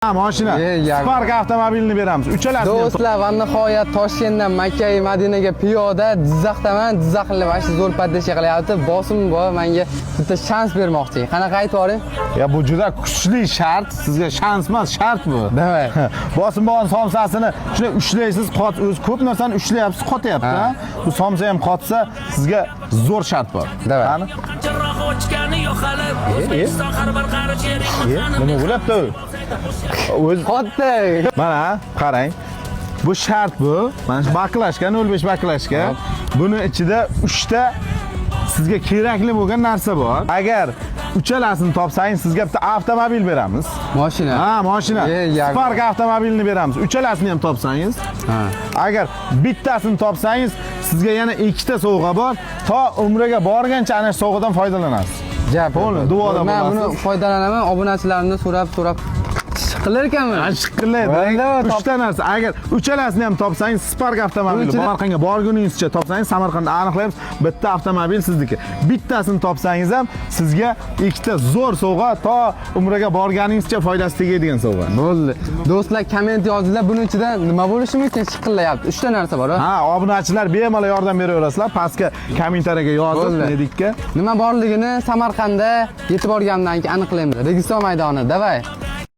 Ha, mashina. Spark avtomobilini beramiz. Uchalasini ham. Do'stlar, va nihoyat Toshkentdan Makka va Madinaga piyoda Jizzaxdaman. Jizzaxlik mana shu zo'r поддержка qilyapti. Bosim bor, menga bitta shans bermoqchi. Qanaqa, aytib yuboring? Ya, bu juda kuchli shart. Sizga shans emas, shart bu. Давай. Bosim bog'on somsasini shunday ushlaysiz, qot, o'zi ko'p narsani ushlayapsiz, qotyapti, ha? Bu somsa ham qotsa, sizga zo'r shart bor. Давай. Qani? E, nima bo'lyapti? O'zi Qotdi. Mana qarang. Bu shart bu. Mana shu баклажка, 0,5 баклажка. Buni ichida 3 ta sizga kerakli bo'lgan narsa bor. Agar uchalasini topsangiz, sizga bitta avtomobil beramiz. Mashina. Ha, mashina. Spark avtomobilini beramiz. Uchalasini ham topsangiz. Agar bittasini topsangiz, sizga yana ikkita sovg'a bor. To umraga borgancha ana shu sovg'adan foydalanasiz. Gap. Bo'ldi, duoda Men buni bo'lasiz. foydalanaman, obunachilarimdan so'rab so'rab chiqilar ekanmi? Chiqillaydi. Bo'ldi. Uchta narsa. Agar uchalasini ham topsangiz, Spark avtomobili Samarqandga borguningizcha topsangiz, Samarqandda aniqlaymiz, bitta avtomobil sizniki. Bittasini topsangiz ham sizga ikkita zo'r sovg'a, to umraga borganingizcha foydasi tegadigan sovg'a. Bo'ldi. Do'stlar, komment yozinglar, buning ichida nima bo'lishi mumkin? Chiqillayapti. 3 ta narsa bor. Ha, obunachilar bemalol yordam beraverasizlar. Pastga kommentariyaga yozib, Bo'ldi. Nedikka. Nima borligini Samarqandda yetib borgandan keyin aniqlaymiz. Registon maydoni. Давай.